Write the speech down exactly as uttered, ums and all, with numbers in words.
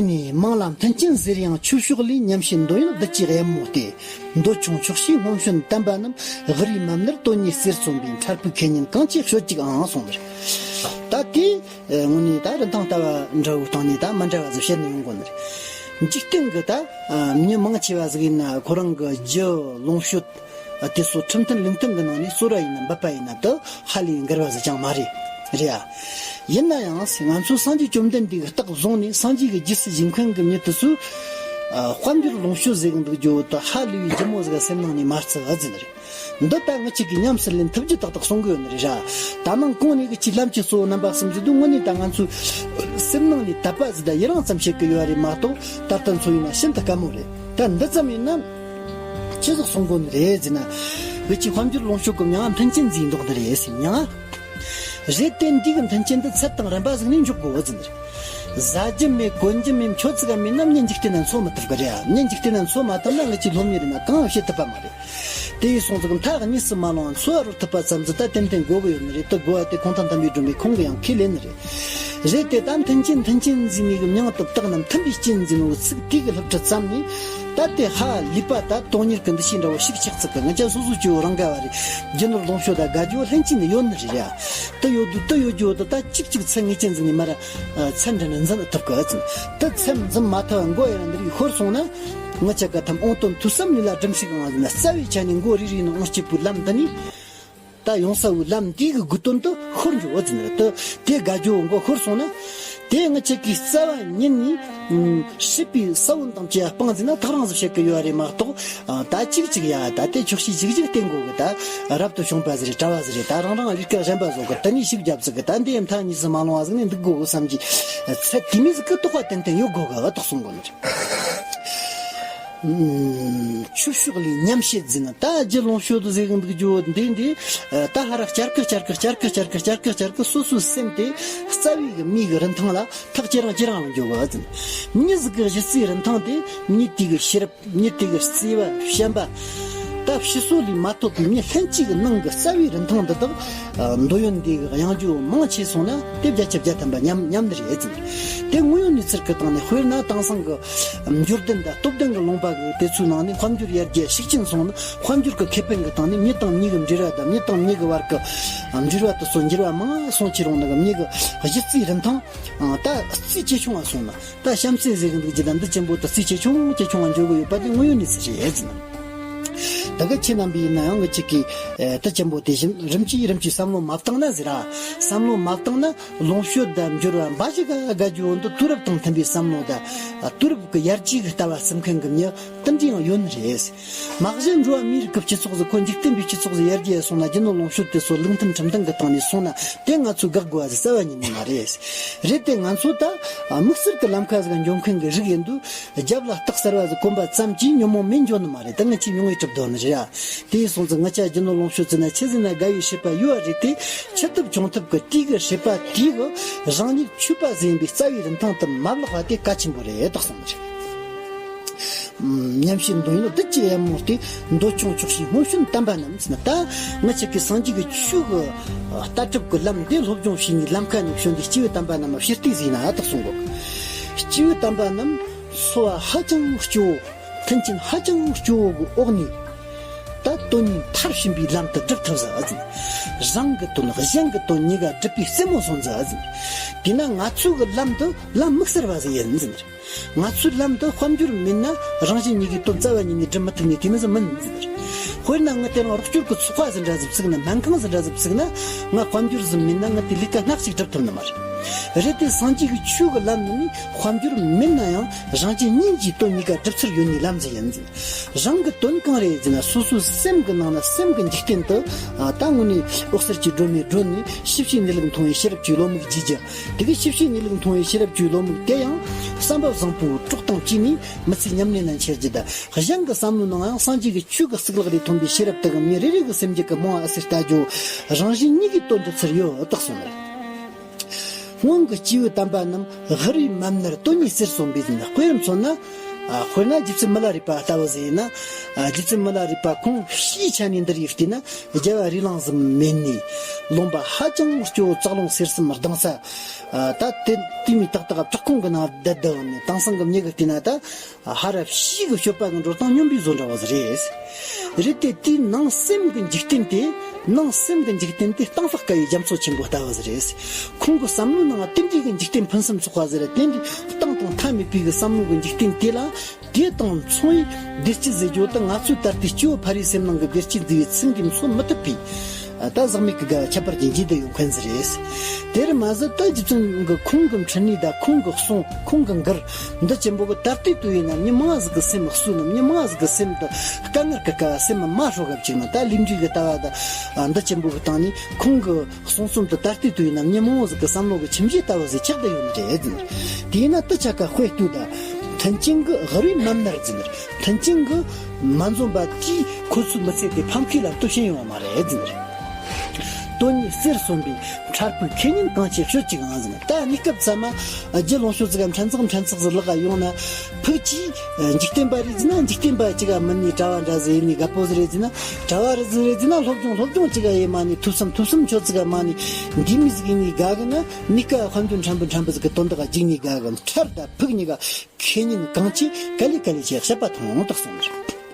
ནས་མིང་ལ་མཐུན་རྐྱེན་ཟེར་ཡང་ཆོས་ཕྱོགས་ལས། ཉམས་བྱེད་འདོད་ཡོན་བདུད་ཀྱི་གཡབ་མོ་སྟེ། འདོད་ཆུང་ཆོག་ཤེས་སྔོན་བྱོན་དམ་པ་རྣམས། དབུ་རུའི་མ་ནིར་དོན་གཉིས་གསེར་བཙོ་བའི། འཕྲལ་ཕུགས་ཁེ་ཉེན་གང་ཆེ་ཤོད་ཅིག་ཨང་གསུངས་ནས། ད་དེ་དངོས་གནས་ད་རིན་ཐང་ལྟ་བ་འདྲ་བོའི་སྟེང་ནས་ད་མི་འདྲ་བ་ཟིག་བཤད་ནས་ཡོང་དགོས་ནི་རེད། འཇིག་རྟེན་གི་ད་མི་མང་ཆེ་བ་ཟིག་ཡིན་ན་ཁོ་རང་གི་རྒྱུ་ལོངས་སྤྱོད་དེ་ཚོ་ཁྲིམས་མཐུན་ལུགས་མཐུན་གི་ནང་ནས་གསོལ་ར་ཡིན་ན་འབུལ་བ་ཡིན་ན་དེ་ཧ་ལས་འགལ་བ་ཟིག་ཅང་མ་རེད། རེད་ཨ། ཡིན་ན་ཡང་ང་ཚོ་སངས་རྒྱས་བཅོམ་ལྡན་འདས་ཀྱི་རྟགས་བཟུང་ནས་སངས་རྒྱས་ཀྱི་རྗེས་སུ་བཞེས་མཁན་གྱི་མྱི་དེ་ཚོས་ཨ། དཔལ་འབྱོར་ལོངས་སྤྱོད་ཟེར་གི་འདུག་རྒྱུ་དེ་ཧ་ལས་པའི་ལྗིད་མོ་ཟིག་སེམས་ནང་ནས་མ་བརྩི་ཨ་ཟེར་ནི་རེད། འདི་ལྟ་ངེད་ཅག་གིས་ཉམས་སུ་ལེན་ཐུབ་རྒྱུ་ཏག་ཏག་གསུང་གི་ཡོད་ནི་རེད་ར། ད་ནང་གོང་ནས་གི་ཅིག་ལམ་གྱི་གཙོ་བོ་རྣམ་པ་གསུམ་ཟེར་དུས་དངོས་གནས་ད་ང་ཚོའི་སེམས་ནང་ནས་དད་པ་ཟིག་དང་ཡི་རང་ཙམ་བྱེད་ཀྱི་ཡོད་རེད་མ་གཏོགས་ད་ལྟ་ཚོ་ཡིན་ན་ཤིན་ཏུ་དཀའ་མོ་རེད། ད་འདི་ཙམ་ཡིན་ན་ཅི་ཟིག་གསུང་དགོས་ནི་རེད་ཟེར་ན། གི་ཅིག་དཔལ་འབྱོར་ལོངས་སྤྱོད་ཀྱི་མྱིང་ང་མཐུན་རྐྱེན་ཟེར་འདུག་ནི་རེད་ཟེར་མྱིང་ང་། རེད་དེ་འདི་གི་མཐུན་རྐྱེན་འདི་ཚད་དང་རན་པ་ཟིག་ནས་འཇོག་དགོས་ཟེར་ནི་རེད། ཟ་རྒྱུ་མེད་གོན་རྒྱུ་མེད་མཆོད་ཚིག་ག་མེད་ན་མྱི་འཇིག་རྟེན་ན་འཚོ་མི་ཐུབ་གི་རེད་ཨ། མྱི་འཇིག་རྟེན་ན་འཚོ་མ་ཐུབ་ན་ང་ཅིག་སློབ་གཉེར་ཡིན་ན་གང་བྱེད་ཐུབ་པ་མ་རེད། དེ་ཡིན་སོང་ཙང་མཐའ་གཉིས་སུ་མ་ལོང་བ་འཚོ་བ་རོལ་ཐུབ་པ་ཙམ་ཟིག་ད་ཏན་ཏན་དགོས་གི་ཡོད་ནི་རེད། དེ་དགོས་པ་དེ་གུང་ཐང་དམ་པའི་སྒྲོན་མེ་ཁོང་གིས་ཡང་ཁས་ལེན་ནི་རེད། རེད་དེ་ད་མཐུན་རྐྱེན་མཐུན་རྐྱེན་ཟེར་ནི་གི་མྱིང་དེ་བཏགས་ན་མཐུན་པའི་རྐྱེན་ཟེར་ནོ་ཚིག་དེ་གི་སློབ་ཁྲིད་ཙམ་ནས་ད་དེ་ཧ་ལས་པ་ད་དོན་གཉེར་གི་འདུ་ཤེས་འདྲ་བོ་ཞིག་ཆགས་ཚུལ་གི་ང་ཅག་སོ་སོ་སྐྱེ་བོ་རང་དགའ་བ་རེད། རྒྱུ་ནོར་ལོངས་སྤྱོད་ད་དགའ་རྒྱུ་ལྷན་སྐྱེས་ནས་ཡོད་ནི་རེད་ཡ། དེ་ཡོད་དུས་དེ་ཡོད་རྒྱུ་དེ་ད་གཅིག་གཅིག་ཚད་ངེས་ཅན་ཟིག་ནས་མར་ཚད་འདྲ་ནས་འཛིན་ཐུབ་གི་ཨ་ཙི། དེ་ཚད་འཛིན་མ་ཐུབ་མགོ་ཡར་འདི་རིགས་ཤོར་སོང་ན། ང་ཅག་གི་ཐམ་ཨོང་དོན་ཐོས་བསམ་ལས་ལ་སྒྲིམ་ཞིག་ཨང་ཟིན་ན་རྩ་བའི་ཆ་ནས་མགོ་རིལ་རིལ་ནས་ཨོང་སྐྱིད་པོའི་ལམ་འདི་ནས། ད་ཡོང་ས་བོའི་ལམ་འདི་གི་དགོས་དོན་དུ་ཤོར་འགྲོ་བ་ཟིན་རེད་དུ། དེ་དགའ་རྒྱུ་མགོ་ཤོར་སོང་ན། དེ་ང་ཅག་གིས་རྩ་བ་ཉིད་ནས་སྲིད་པའི་ས་བོན་དང་བཅས་སྤངས་ཟིན་ན་ཐག་རིང་ཟིག་བཤད་གི་ཡོད་རེད་མ་གཏོགས། ད་གཅིག་གཅིག་ཡ་ད་དེ་ཆོག་ཤེས་གཅིག་གཅིག་བསྟེན་དགོས་གི་ད། རབ་ཏུ་བྱུང་བ་ཟེར་རེད་གྲྭ་བ་ཟེར་རེད་ད་རང་རང་རིགས་ཀ་གཞན་པ་བཟོ་གི་དེ་ནས་ཤུགས་རྒྱབ་ཟིག་གི་ད་འདི་ཡང་མཐའ་གཉིས་སུ་མ་ལོང་བ་ཟིག་ནས་འདུག་དགོས་གི་བསམ་གྱི། ཚད་དེ་མི་ཟིག་གི་རྟོགས་པ་ཏན་ཏན་ཡོད་དགོས་གི་ཨ་ཏག་གསུང་དགོས་ནི་རེད། ཆོས་ཕྱོགས་ལས་ཉམས་བྱེད་ཟེར་ན་ད་རྒྱུ་ལོངས་སྤྱོད་དུ་ཟེར་གི་འདུག་རྒྱུ་འདི་འདི། ད་ཧ་ར་བསྐྱར་ཀི་བསྐྱར་ཀི་བསྐྱར་ཀི་བསྐྱར་ཀི་བསྐྱར་ཀི་སོ་སོའི་སེམས་དེ་རྩ་བའི་གི་མིའི་གི་རིན་ཐང་ལ་ཐག་ཇེ་རིང་ཇེ་རིང་ལ་འགྱོ་གི་ཟེར། མྱི་ཟིག་གི་གཞི་རྩའི་རིན་ཐང་དེ་མྱི་དེ་གི་ཤེས་རབ་མྱི་དེ་གི་བརྩེ་བ་བྱམས་པ། ད་ཕྱི་སོ་ལས་མ་ཐོབ་པའི་མྱི་ལྷན་སྐྱེས་ཀྱི་ནང་གི་རྩ་བའི་རིན་ཐང་འདི་དག་འདོད་ཡོན་འདི་གི་གཡང་འགྱོ་མང་ཆེ་སོང་ན་དེ་བརྒྱ་ཆ་བརྒྱ་ཐམ་པ་ཉམས་ཉམས་ནི་རེད་ཟེར། དེ་དངོས་ཡོད་གནས་ཚུལ་གི་སྟེང་ནས་དཔེར་ན་དེང་སང་གི་འབྱོར་ལྡན་དང་སྟོབས་ལྡན་གྱི་ལུང་པ་གི་དེ་ཚོའི་ནང་ནས་དཔལ་འབྱོར་ཡར་རྒྱས་ཤུགས་ཆེན་སོང་ན་དཔལ་འབྱོར་གྱི་ཁེ་ཕན་གྱི་སྟེང་ནས་མྱི་དང་མྱི་གི་འབྲེལ་བ་དང་མྱི་དང་མྱི་གི་བར་གྱི་འབྲེལ་བ་དེ་ཚོ་འགྱུར་བ་མང་སོང་ཆེ་རུང་ནི་གི་མྱི་གི་གཞི་རྩའི་རིན་ཐང་ད་རྩིས་ཆེ་ཆུང་བ་སོང་ན། ད་གཤམ་གསལ་ཟེར་གི་འདུག་ཅི་ད་འདི་ཆེན་པོ་ད་རྩིས་ཆེ་ཆུང་ཆེ་ཆུང་བ་འཇོག་གི་ཡོད་པ་དེ་དངོས་ཡོད་གནས་ཚུལ་རེད་ཟེར། ད་ག་ཁྱེད་རྣམ་པས་ཡིན་ན་ཡང་གི་ཅིག་གིས་ད་ཆེན་པོ་དེ་བཞིན་རིམ་གྱིས་རིམ་གྱིས་བསམ་བློ་མ་བཏང་ན་ཟེར་ར། བསམ་བློ་མ་བཏང་ན་ལོངས་སྤྱོད་དང་འབྱོར་བ་འབའ་ཞིག་ག་དགའ་རྒྱུ་འོ་འདི་དུས་རབས་དང་མཐུན་པའི་བསམ་བློ་དང་དུས་རབས་ཀྱི་ཡར་རྒྱས་ཀྱི་ལྟ་བ་སེམས་མཁན་གྱི་མྱི་དེ་འདྲ་ཡང་ཡོད་ནི་རེད། མ་གཞི་འགྲོ་བ་མིའི་རིགས་ཀྱི་སྤྱི་ཚོགས་སུ་ཁོ་འཇིག་རྟེན་པའི་སྤྱི་ཚོགས་སུ་ཡར་རྒྱས་སོང་ན་རྒྱུ་ནོར་ལོངས་སྤྱོད་དེ་ཚོ་ལུགས་མཐུན་ཁྲིམས་མཐུན་གྱི་སྟེང་ནས་སོང་ན་དེ་ང་ཚོས་དགག་དགོས་པ་ཟིག་རྩ་བ་ཉིད་ནས་མ་རེད། རེད་དེ་ང་ཚོ་ད་དམིགས་བསལ་གྱི་ལམ་ཁ་ཟིག་འཇོག་མཁན་གྱི་རིགས་ཡིན་དུས་རྒྱབ་ལ་རྟགས་གསར་བ་ཟིག་གོན་པ་ཙམ་གྱིས་ཉོན་མོངས་མེད་འགྱོ་ནི་མ་རེད། ད་ང་ཚོས་མྱོང་བའི་གྲུབ་དོན་ནི་རེད་ཨ། དེ་ཡིན་སོང་ཙང་ང་ཅག་རྒྱུ་ནོར་ལོངས་སྤྱོད་ཟེར་ན་ཆི་ཟེར་ན་དགའ་བའི་སྲིད་པ་ཡོད་པ་རེད་དེ་ཆི་ཐུབ་ཆུང་ཐུབ་ཀྱི་དུས་ཀྱི་སྲིད་པ་དུས་ཀྱི་རང་ཉིད་ཆོས་པ་ཟིན་པའི་རྩ་བའི་རིན་ཐང་དུ་མ་བརླག་པ་དེ་གལ་ཆེན་པོ་རེད་དག་གསུངས་པ་རེད། ཉམས་བྱེད་འདོད་ཡོན་བདུད་ཀྱི་གཡབ་མོ་སྟེ། འདོད་ཆུང་ཆོག་ཤེས་སྔོན་བྱོན་དམ་པ་རྣམས་ཟེར་ན་ད་ང་ཅག་གི་སངས་རྒྱས་ཀྱི་ཆོས་ཀྱི་ལྟ་གྲུབ་ཀྱི་ལམ་འདི་སློབ་སྦྱོང་བྱས་ནས་ལམ་ཁ་ནས་བྱོན་ཏེ་སྐྱེས་བུ་དམ་པ་རྣམས་ལ་ཕྱིར་བལྟས་ཟིན་ན་དག་གསུང་གོ། སྐྱེས་བུ་དམ་པ་རྣམས་འཚོ་བ་ཧ་ཅང་སྐྱོ་བོ། མཐུན་རྐྱེན་ཧ་ཅང་སྐྱོ་བོ་གི་འོག་ནས། ད་དོན་གཉིས་མཐར་ཕྱིན་པའི་ལམ་དུ་སྒྲུབ་ཐུབ་ཟིན་ཨ་ཟིན། རང་གི་དོན་གཞན་གྱི་དོན་གཉིས་ཀ་སྒྲུབ་པའི་རྩེད་མོ་སོང་ཟིན་ཨ་ཟིན། དེས་ན་ང་ཚོ་གི་ལམ་དུ་ལམ་དམིགས་བསལ་བ་ཟིག་ཡིན་ཟིན། ང་ཚོའི་ལམ་དུ་དཔལ་འབྱོར་མེད་ན་རང་གཞན་གཉིས་ཀའི་དོན་རྩ་བ་ཉིད་ནས་སྒྲུབ་མི་ཐུབ་ནས་དེ་མི་ཟིག་མིན་ཟིན། དཔེར་ན་ང་དེ་རིང་རོགས་སྐྱོར་གྱི་ཚོགས་པ་ཟིག་འདྲ་ཟིག་བཙུགས་ན་སྨན་ཁང་ཟིག་འདྲ་ཟིག་བཙུགས་ན་ང་དཔལ་འབྱོར་ཟིག་མེད་ན་ང་དེ་ལས་ཀ་སྣ་གཅིག་སྒྲུབ་ཐུབ་ནི་མ་རེད། རེད་དེ་སངས་རྒྱས་ཀྱི་ཆོས་ཀྱི་ལམ་ནི་དཔལ་འབྱོར་མེད་ན་ཡང་རང་གཞན་གཉིས་ཀྱི་དོན་གཉིས་ཀ་སྒྲུབ་ཚུལ་ཡོད་ནི་ལམ་ཟིག་ཡིན་ཟིན། རང་གི་དོན་གང་རེད་ཟེར་ན་སོ་སོའི་སེམས་ཀྱི་ནང་ན་སེམས་ཀྱི་འཇིག་རྟེན་དུ་ད་དངོས་གནས་འོད་གསལ་གྱི་སྒྲོན་མེ་སྒྲོན་ནས་ཕྱི་ཕྱིའི་གནས་ལུགས་མཐོང་བའི་ཤེས་རབ་ཀྱི་བློ་མིག་བརྗེ་རྒྱུ། དེ་གི་ཕྱི་ཕྱིའི་གནས་ལུགས་མཐོང་བའི་ཤེས་རབ་ཀྱི་བློ་མིག་དེ་ཡང་བསམ་པ་བཟང་པོའི་གྲོགས་དང་བཅས་ནས་མི་ཚེ་ཉམས་ལེན་ལ་འཁྱེར་རྒྱུ་དང་གཞན་གྱི་བསམ་བློའི་ནང་ཡང་སངས་རྒྱས་ཀྱི་ཆོས་ཀྱི་གཙུག་ལག་ལས་ཐོན་པའི་ཤེས་རབ་དེ་གི་མི་རེ་རེ་གི་སེམས་རྒྱུད་ཀྱི་རྨོངས་པ་ཨ་སེར་ལྟ་རྒྱུ། རང་གཞན་གཉིས་ཀའི་དོན་སྒྲུབ་ཚུལ་ཡོད་དག་གསུངས་ནས། སྔོན་གྱི་སྐྱེས་བུ་དམ་པ་རྣམས་དབུ་རུའི་མ་ནིར་དོན་གཉིས་གསེར་བཙོ་བའི་ཟིན་ན་དཔེ་རུ་མཚོན་ན། ཨ། དཔེར་ན་རྗེ་བཙུན་མི་ལ་རས་པ་ལྟ་བུ་ཟིག་ཡིན་ན། ཨ། རྗེ་བཙུན་མི་ལ་རས་པ་ཁོང་ཕྱིའི་ཆ་ནས་འདི་རིགས་བལྟས་ན་རྒྱལ་བ་རིགས་ལམ་ཟིག་མེད་ནི། ལུང་པ་ཧ་ཅང་སྐྱོ་བོ་ཙག་རླུང་གསེར་གསུམ་ལྡང་ས། ཨ། ད་དེ་དེ་མི་ཏག་ཏག་བྲག་ཁུང་གི་ནང་བསྡད་བསྡད་ཡོད་ནི། དེང་སང་གི་མྱི་གིས་བལྟས་ན་ད་ཧ་ར་ཕྱིའི་གི་སྤྱོད་པ་གི་འགྲོ་སྟངས་སྨྱོན་པའི་བཟོ་འདྲ་བ་ཟིག་རེད། རེད་དེ། དེའི་ནང་སེམས་ཀྱི་འཇིག་རྟེན་དེ། ནང་སེམས་ཀྱི་འཇིག་རྟེན་དེ་གཏིང་དཔག་དཀའ་བའི་རྒྱ་མཚོ་ཆེན་པོ་ལྟ་བུ་ཟིག་རེད། ཁོང་གི་བསམ་བློའི་ནང་དེ་འདྲའི་གི་འཇིག་རྟེན་ཕུན་སུམ་ཚོགས་པ་ཟིག་རེད། དེ་འདྲའི་གཏིང་དང་མཐའ་མེད་པའི་གི་བསམ་བློ་གི་འཇིག་རྟེན་དེ་ལ། དེ་དང་མཚུངས་པའི་བདེ་སྐྱིད་ཟེར་རྒྱུ་དེ་ང་ཚོའི་ད་ལྟའི་སྐྱེ་བོ་ཕ་རིའི་སེམས་ནང་གི་བདེ་སྐྱིད་འདི་བས་ཚིག་གིས་མཚོན་མི་ཐུབ་པའི། ད་ཟག་མེད་ཀྱི་དགའ་བ་ཁྱད་པར་ཅན་ཅིག་ཏུ་ཡོད་མཁན་ཟིག་རེད། དེར་མ་ཟད། ད་རྗེ་བཙུན་གྱི་ཁོང་གི་འཕྲིན་ལས་དང་ཁོང་གི་གསུང་ཁོང་གི་མགུར་འདི་ཆེན་པོ་གི་ད་ལྟའི་དུས་ཡིན་ན་མྱི་མང་ཟིག་གི་སེམས་གསོས་ནས། མྱི་མང་ཟིག་གི་སེམས་དེ་དཀའ་ངལ་གི་ཀ་སེམས་མ་ཧྲོ་གབ་ཅིག་ན། ད་ལས་འབྲས་གི་ལྟ་བ་དང་འདི་ཆེན་པོ་གི་སྟེང་ནས་ཁོང་གི་གསུང་རྩོམ་དེ་ད་ལྟའི་དུས་ཡིན་ན་མྱི་མང་ཟིག་གི་བསམ་བློ་གི་ཁྱིམ་གཞིས་ལྟ་བུ་ཟིག་ཆགས་བསྡད་ཡོད་ནི་རེད། དེས་ན་དེ་ཆ་ཀ་དཔེ་ལྟོས་དང་། མཐུན་རྐྱེན་གྱིས་ཧ་རུས་མ་མནར་ཟེར་ནི་རེད། མཐུན་རྐྱེན་གྱིས་མ་འཛོམས་པ་དེས་ཁོ་ཚོའི་མི་ཚེ་དེ་ཕམ་ཁའི་ལམ་དུ་ཕྱིན་ཡོང་བ་མ་རེད་ཟེར་ནི་རེད། དོན་གཉིས་གསེར་གསོན་པའི་འཕྲལ་ཕུགས། ཁེ་ཉིན་གང་ཆེ་ཤོད་ཅིག་ཨང་ཟེར་ནི། ད་གནས་སྐབས་ཙམ་མ་རྒྱུ་ལོངས་སྤྱོད་ཅིག་ག་ཕྲན་ཚེགས་ཕྲན་ཚེགས་ཟིག་ལག་ག་ཡོང་ན། ཕུགས་ཀྱིས་འཇིག་རྟེན་པ་རེད་ཟེར་ན་འཇིག་རྟེན་པ་ཅིག་ག་མིན་ནི་གྲྭ་བ་འདྲ་ཟིག་ཡིན་ནི་དགའ་པོ་ཟིག་རེད་ཟེར་ན། གྲྭ་བ་རེད་ཟིག་རེད་ཟེར་ན་སློབ་སྦྱོང་སློབ་སྦྱོང་ཅིག་ག་ཡེ་མ་ནི། ཐོས་བསམ་ཐོས་བསམ་ཆོད་ཅིག་ག་མ་ནི། འདི་མི་ཟིག་ཡིན་ནི་དགའ་གི་ན། གནས་སྐབས་དཔལ་འབྱོར་ཕྲན་བུ་ཕྲན་བུ་ཟིག་གི་དོན་དག་ག་འཇིགས་ནི་དགའ་གི། འཕྲལ་དང་ཕུགས་གཉིས་ཀ་ཁེ་ཉིན་གང་ཆེ་ག་ལེ་ག་ལེ་ཆེ་བཤད་པ་ཐོང་དག་སོང་།